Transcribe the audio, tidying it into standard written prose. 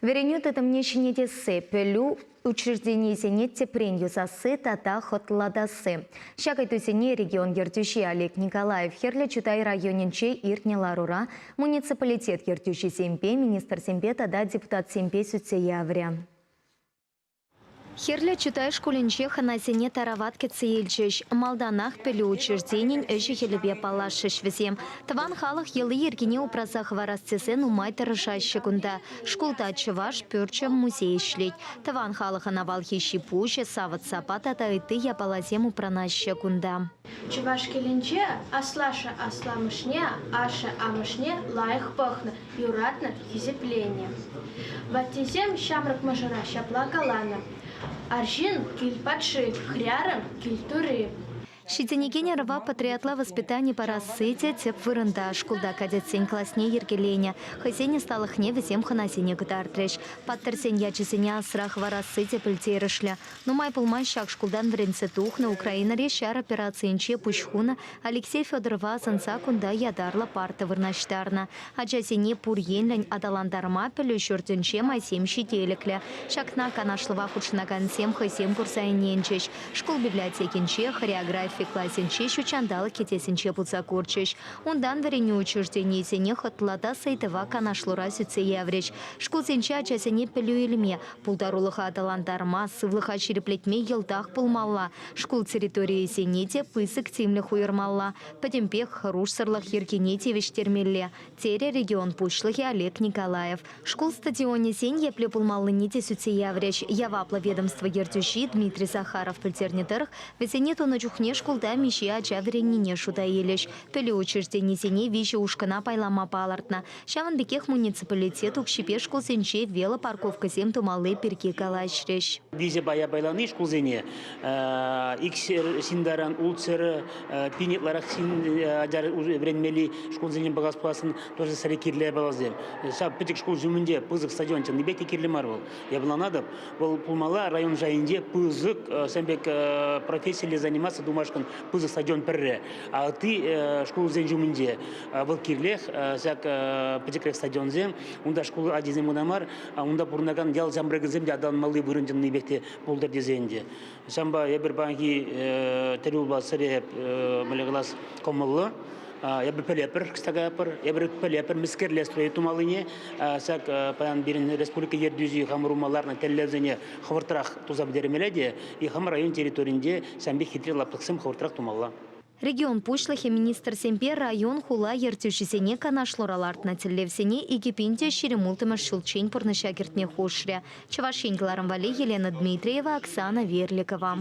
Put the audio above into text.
Вӗренӳ тытӑмне ҫӗнетесси, пӗлӳ учрежденийӗсене тӗпрен юсасси тата хӑтлатасси. Ҫак ыйтусене регион ертӳҫи Олег Николаев Хӗрлӗ Чутай районӗнче иртнӗ ларура муниципалитет ертӳҫисемпе, министрсемпе тата депутатсемпе сӳтсе яврӗ. Хӗрлӗ Чутай шкулӗнче хӑнасене тарават кӗтсе илчӗҫ. Малтанах пӗлӳ учрежденин ӗҫӗ-хӗлӗпе паллашрӗҫ вӗсем. Тӑван халӑх йӑли-йӗркине упраса хӑварас тесе нумай тӑрӑшаҫҫӗ кунта. Шкулта чӑваш пӳрчӗ музей ӗҫлет. Тӑван халӑхӑн авалхи ҫи-пуҫӗ, савӑт-сапа тата ытти япаласем упранаҫҫӗ кунта. Чӑваш килӗнче аслашшӗ-асламӑшне, ашшӗ-амӑшне лайӑх пӑхнӑ, юратнӑ, хисепленӗ. Ваттисем ҫамрӑк мӑшӑра ҫапла каланӑ: Арҫын кил патши, хӗрарӑм кил тури. Ҫитӗнекен ӑрӑва патриотла воспитани парасси те тӗп вырӑнта. Шкулта кадетсен класне йӗркеленӗ. Хӑйсен ӑсталӑхне вӗсем хӑнасене кӑтартрӗҫ. Паттӑрсен ячӗсене асра хӑварасси те пӗлтерӗшлӗ. Нумай пулмасть ҫак шкултан вӗренсе тухнӑ Украинӑри ҫар операцийӗнче пуҫ хунӑ Алексей Федорова асӑнса кунта ятарлӑ парта вырнаҫтарнӑ. Ачасене пур енлӗн аталантарма пӗлӳ ҫуртӗнче майсем ҫителӗклӗ. Ҫакна канашлӑва хутшӑнакансем хӑйсем курса ӗненчӗҫ. Шкул библиотекинче, хореографи класӗнче ҫут ҫанталӑк кӗтесӗнче пулса курчӗҫ. Унтан вӗренӳ учрежденийӗсене хӑтлатас ыйтӑва канашлура сӳтсе яврӗҫ. Шкулсенче ачасене пӗлӳ илме, Пултарулӑха аталантарма, сывлӑха ҫирӗплетме йӑлтах пулмалла. Шкул территорийӗсене те пысӑк тимлӗх уйӑрмалла. Пӗтӗмпех хӑрушсӑрлӑх йӗркине тивӗҫтермелле, терӗ регион пуҫлӑхӗ Олег Николаев. Шкул стадионӗсен епле пулмаллине те сӳтсе яврӗҫ. Яваплӑ ведомство ертӳҫи Дмитрий Захаров пӗлтернӗ тӑрӑх, вӗсене тунӑ чухне шкулта миҫе ача вӗреннине шута илӗҫ. Пӗлӳ учрежденисене виҫӗ ушкӑна пайлама палӑртнӑ. Ҫавӑн пекех муниципалитет укҫипе шкулсенче велопарковкӑсем тумалли пирки калаҫрӗҫ. Виҫӗ пая пайлани шкулсене икшер ҫынтаран ултшер пин ытларах ҫын ача вӗренмелли шкулсене пӑхас пуласӑн тоже сӗре кирлӗ япаласем. Ҫав пӗчӗк шкул ҫумӗнче пысӑк стадион чӑннипе те кирлӗ мар вӑл. Эп ӑнланатӑп, вӑл пулмалла район шайӗнче пысӑк сан пек профессилле заниматься тумашкӑн пысӑк стадион пӗрре. А ытти шкулсен ҫумӗнче Вӑл кирлех ҫак пӗчӗкрех стадионсем. Унта шкул ачисем кӑна мар, унта пурӑнакан ял ҫамрӑкӗсем те аталанмалли вырӑн чӑннипех те пултӑр тесе ӗнтӗ. Ҫавӑнпа эпир паянхи тӗл сӗре мӗнле калас кӑмӑллӑ. Эпир пӗлетпӗр, кӑшта каятпӑр. Эпир пӗлетпӗр, мӗскерле строить тумаллине. Ҫак паян пирӗн республика ертӳҫи хамӑр ума ларнӑ тӗллевсене хӑвӑртрах туса пӗтермелле те и хамӑр район территорийӗнче ҫавӑн пек хитре лаптӑксем хӑвӑртрах тумалла. Регион пуҫлӑхӗ министрсемпе район-хула ертӳҫисене канашлура лартнӑ тӗллевсене 2026-мӗш ҫулччен пурнӑҫа кӗртме хушрӗ. Чӑваш Ен кӑларӑм валли Елена Дмитриева, Оксана Верликова.